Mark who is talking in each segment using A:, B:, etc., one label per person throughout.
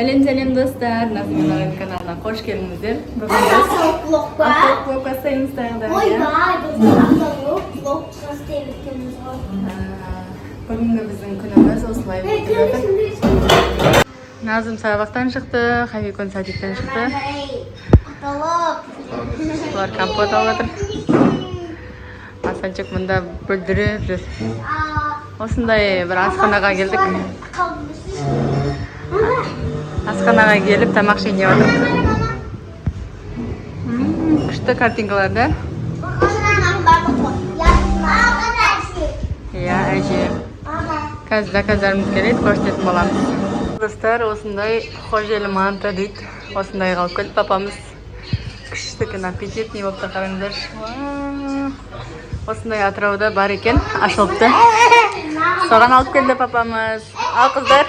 A: Сәлем, сәлем, достар! Назым мен Арайдың каналына қош келдіңіздер. Бүгін біз
B: Апталық влог па?
A: Апталық влог бастаймыз тағы да, иә.
B: Ойбай, достар, апталық влог жасаймыз екенбіз ғой.
A: Бүгінгі біздің күніміз осылай өтіп жатыр. Назым сабақтан шықты, Хавикон садиктен шықты.
B: Апталық.
A: Бұлар компот алып жатыр. Асанчик мында бүлдіріп жүр. Осындай бір асханаға келдік. Асханаға келіп, тамақ ішейін деп жатырмыз. Күшті картинкалар да. Иә, әже. Қазір заказдарымыз келеді, көрсететін боламыз. Достар, осындай Қожелі манты дейді. Осындай алып келді папамыз. Күшті екен, аппетитный болып тұр, қараңыздаршы. Уа! Осындай Атырауда бар екен, ашылыпты. Соған алып келді папамыз. Ал, қыздар,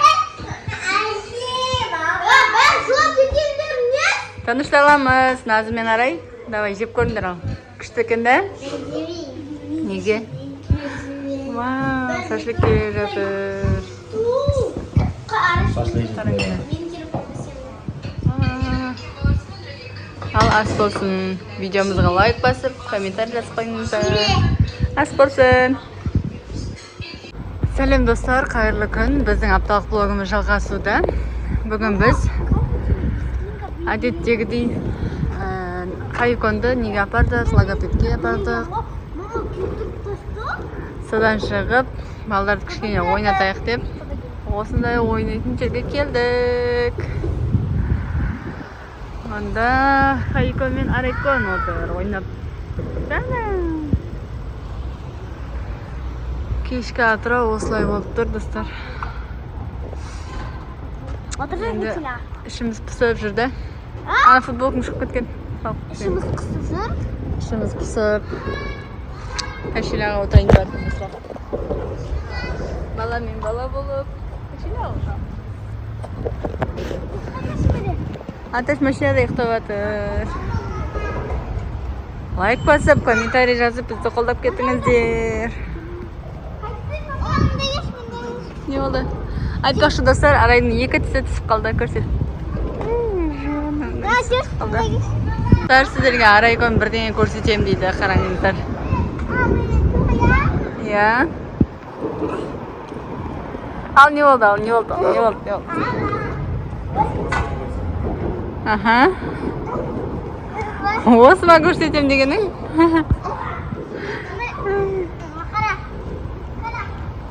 A: тынышталамыз. Назым мен Арай, давай, жеп көріңдер ал. Күшті екен да? Неге? Вау, шашлык келе жатыр. Қараңыздар. А. Ал, ас болсын. Видеомызға лайк басып, комментарий жазып қойыңыздар. Ас болсын. Сәлем, достар, қайырлы күн. Біздің апталық блогымыз жалғасуда. Бүгін біз әдеттегідей Хайконды неге апардық? Логопедке апардық. Содан шығып, балдарды кішкене ойнатайық деп, осындай ойнайтын жерге келдік. Онда Хайкон мен Арайкон отыр ойнап. Жаным. Кешкі Атырау осылай болып тұр, достар. Енді ішіміз пысып жүр да. Ана футболкам шығып кеткен. Салып.
B: Ішіміз қысып жүр.
A: Ішіміз пысып. Качеляға отырайын деп жатырмыз. Бала мен бала болып. Качеляға отырамыз. Аташ машинада ұйықтап жатыр. Лайк басып, комментарий жазып, бізді қолдап кетіңіздер. Не болды? Айтпақшы, достар, Арайдың екі тісі түсіп қалды, көрсет. Қалды. Достар, сіздерге Арайкон бірдеңе көрсетемін дейді, қараңыздар. Иә. Ал, не болды, ал, не болды, не болды, не болды? Аха. Осы ма көрсетемін дегенің?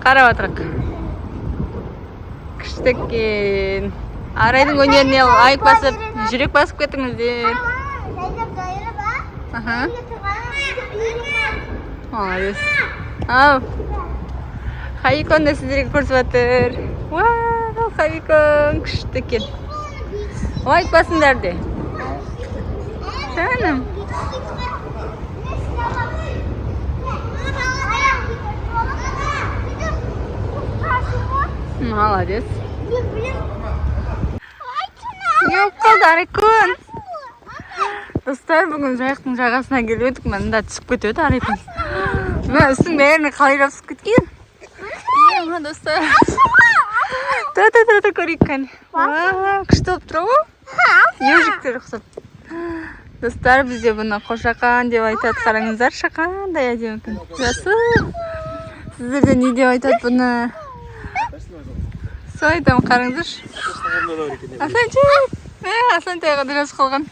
A: Қарап отырық. Күшті екен. Арайдың өнеріне лайк басып, жүрек басып кетіңіздер. Аха. Молодец. Ау. Хайкон да сіздерге көрсетіп жатыр. Вау, Хайкон күшті екен. Лайк басыңдар де. Жаным. Молодец. Не болып қалды, Арайкон? Достар, бүгін жайықтың жағасына келіп едік, мында түсіп кетеді Арайкон. Мына үстің бәріне қалай жабысып кеткен? Е, мына, достар. Тұра, тұра, тұра, тұра, көрейік кәне. Уа, күшті болып тұр ғой. Ежиктер ұқсап. Достар, бізде бұны қошақан деп айтады, қараңыздаршы, қандай әдемі екен. Жасыл. Сіздерде не деп айтады бұны? Сол айтамын, қараңыздаршы. Асланчик! Мә, Аслантайға да жазып қалған.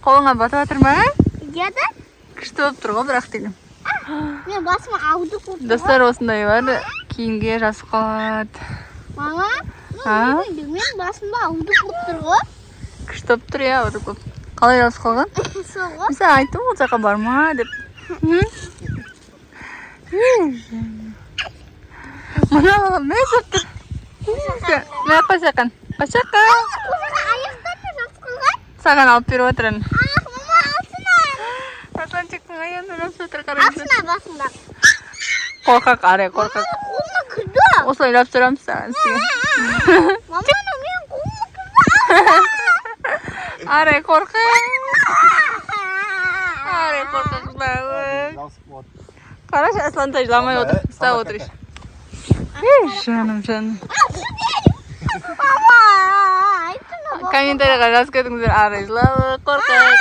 A: Қолыңа батып жатыр ма?
B: Деді?
A: Күшті болып тұр ғой бірақ деген.
B: Мен басыма ауды болып тұр.
A: Достар, осындай бар, киімге жазып қалады.
B: Мама,
A: А?
B: мен басыма ауды болып тұр ғой.
A: Күшті болып тұр, иә, ауды болып. Қалай жазып қалған?
B: Сол ғой.
A: Мен саған айттым ғой, ол жаққа барма деп. М? Мына бала мәз болып тұр. Мә, қошақан. Қошақан.
B: Аяқтарына жазып қалған.
A: Саған алып беріп жатыр.
B: Ах, мама, алсына.
A: Асланчиктің аяғына жазып жатыр, қараңыздар.
B: Алсына басында.
A: Қорқақ, Арай, қорқақ.
B: Қолыма кірді.
A: Осылай жабыстырамыз саған үстіңе.
B: Мама, менің қолыма кірді.
A: Арай қорқақ. Арай қорқақ. Қарашы, Аслантай жыламай отыр. Ұстап отыр. Ей, жаным, жаным.
B: Мама.
A: Комментарийға жазып кетіңіздер, Арай жылауық, қорқақ.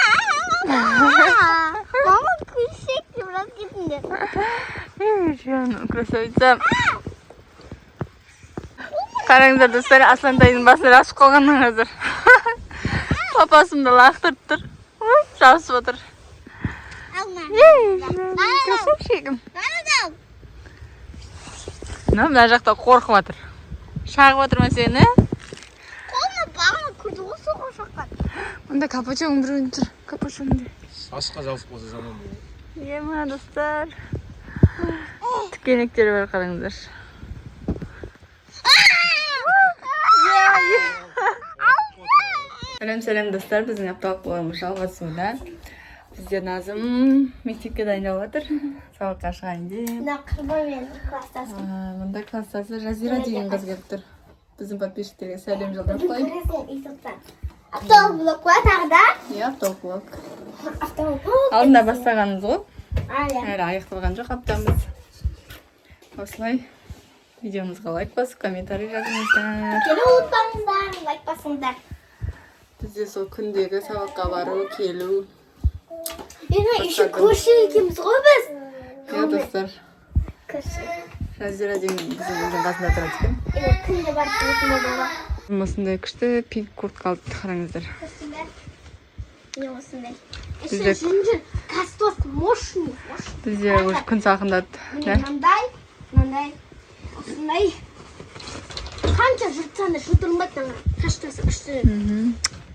B: Мама, күлсек деп жазып кетіңдер.
A: Ей, жаным, красавица. Қараңыздар, достар, Аслантайдың басы ашып қалғаннан қазір. Папасымды лақтырып тұр. Ой, жабысып отыр.
B: Алма.
A: Ей, жаным, красавчигім. Мына мына жақта қорқып жатыр. Шағып отыр ма сені?
B: Қолына бағана көрді ғой соға шаққан.
A: Мында капучоң біреуін тұр. Капучоңды.
C: Шашқа жабысып қалса, жаман болады.
A: Ема, достар. Тікенектері бар, қараңыздар. Сәлем, сәлем, достар, біздің апталық блогымыз жалғасуда. Бізде Назым мектепке дайындалып жатыр. Сабаққа шығайын деп.
B: Мына құрбым, класстасым.
A: Мында класстасы Жазира деген қыз келіп тұр. Біздің подписчиктерге сәлем жолдап қояйын.
B: Көресің ютубтан. Апталық блог па тағы да?
A: Иә, апталық блог.
B: Апталық блог.
A: Алдында бастағанымыз ғой.
B: Әлі.
A: Әлі аяқталған жоқ аптамыз. Осылай видеомызға лайк басып, комментарий жазыңыздар.
B: Келе ұмытпаңыздар, лайк басыңдар.
A: Бізде сол күндегі сабаққа бару, келу.
B: Енді еще көрші екенбіз ғой біз.
A: Иә, достар.
B: Көрші.
A: Жазира деген біздің үйдің қасында тұрады екен.
B: Енді күнде барып келетін болды ғой.
A: Осындай күшті пинк куртка алып, қараңыздар.
B: Көрсеңдер. Міне, осындай.
A: Бізде-
B: Еще жүнжір кастос мощный. Мощный.
A: Бізде уже күн салқындады.
B: Міне,
A: Да?
B: мынандай, мынандай, осындай. Қанша жыртсаң да жұтылмайды ана. Каштасы күшті.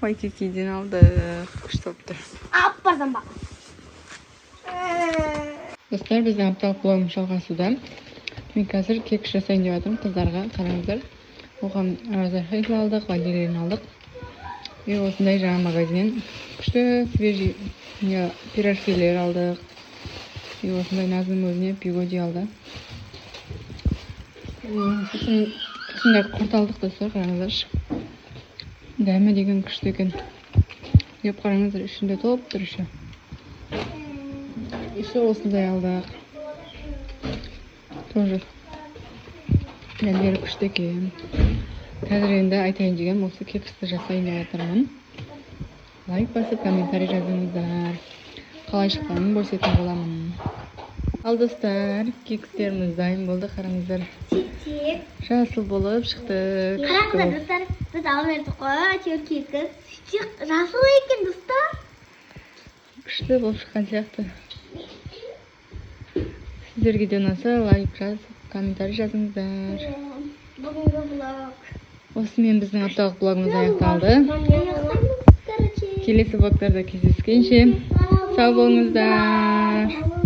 A: Вайкикиден алдық. Күшті болып тұр.
B: Аппардан бақ.
A: Достар, біздің апталық блогымыз жалғасуда. Мен қазір кекс жасайын деп жатырмын қыздарға, қараңыздар. Оған розархизл алдық, ванилин алдық. И осындай жаңа магазиннен күшті свежий не пирожкилер алдық. И осындай Назым өзіне пигоди алды. Сосын осындай құрт алдық, достар, қараңыздаршы. Дәмі деген күшті екен. Жеп қараңыздар, ішінде толып тұр еще. Еще осындай алдық. Тоже дәмдері күшті екен. Қазір енді айтайын дегенім, осы кексті жасайын деп жатырмын. Лайк басып, комментарий жазыңыздар. Қалай шыққанын бөлісетін боламын. Ал, достар, кекстеріміз дайын болды, қараңыздар.
B: Сөйтсек.
A: Жасыл болып шықты. Күшті
B: Қараңыздар,
A: болып.
B: достар, біз алмадық қой, әйтеуір кекіс. Сөйтсек, жасыл екен, достар.
A: Күшті болып шыққан сияқты. Сіздерге де ұнаса, лайк жазып, комментарий жазыңыздар.
B: Бүгінгі влог.
A: Осымен біздің апталық блогымыз аяқталды.
B: Короче.
A: Келесі влогтарда кездескенше, сау болыңыздар.